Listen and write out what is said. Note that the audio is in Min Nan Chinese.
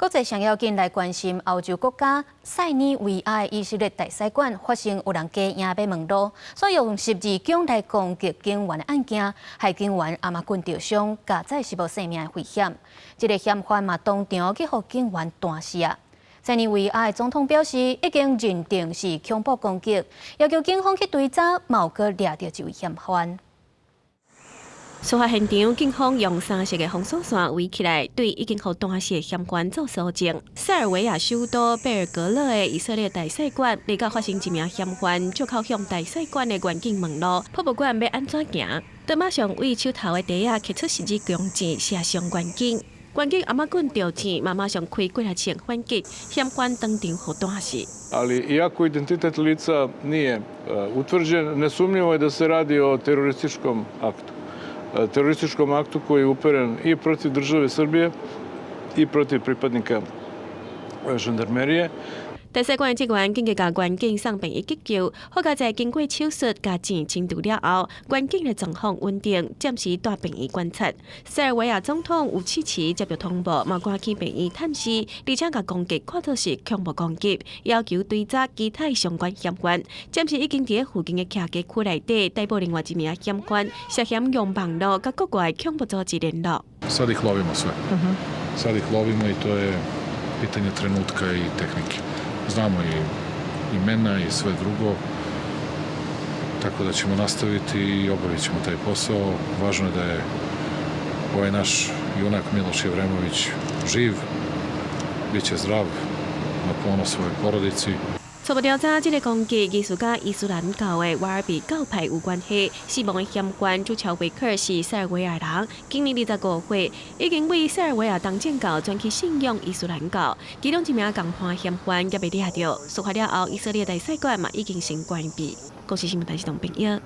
國際上要緊來關心歐洲國家塞爾維亞的以色列大使館發生有人加贏欲問路，所以用十字弓來攻擊警員的案件，害警員頷仔棍著傷，佳哉是無性命的危險。這个嫌犯嘛當場去予警員彈死啊！塞爾維亞的總統表示，已經認定是恐怖攻擊，要求警方去追查，嘛閣掠著一位嫌犯。事發現場，警方用三色的封鎖線圍起來，對已經予彈死的嫌犯做搜證。塞爾維亞首都貝爾格勒的以色列大使館，二九發生一名嫌犯，借口向大使館的員警問路，迫不管欲按怎行，就馬上對手頭的袋仔揢出十字弓箭射傷員警，員警頷仔棍著箭，嘛馬上開幾若槍反擊，嫌犯當場予彈死。 Ali iako identitet lica nije utvrđen, nesumnjivo je da se radi o terorističkom aktu. Terorističkom aktu koji je uperen i protiv države Srbije i protiv pripadnika žandarmerije. 大使館的職員緊急共員警送病院急救，好佳哉經過手術共箭清除了後，員警的狀況穩定，暫時蹛病院觀察。塞爾維亞總統吳契奇接到通報，嘛趕去病院探視，而且共攻擊看作是恐怖攻擊，要求追查其他相關嫌犯。暫時已經佇附近的徛家區內底逮捕另外一名嫌犯，涉嫌用網路佮國外恐怖組織聯絡。 Sad ih lovimo sve. Sad ih lovimo i to je pitanje trenutka i tehnike. Znamo i imena i sve drugo, tako da ćemo nastaviti i obavit ćemo taj posao. Važno je da je ovaj naš junak Miloš Jevremović živ, bit će zdrav, na ponos svojoj porodici. 初步調查，這个攻擊疑似佮伊斯蘭教的瓦哈比教派有關係。死亡的嫌犯朱喬維克是塞爾維亞人，今年25歲，已經對塞爾維亞東正教轉去信仰伊斯蘭教。其中一名共犯嫌犯猶未掠著，事發了後，以色列大使館嘛已經先關閉。公視新聞台是董編譯。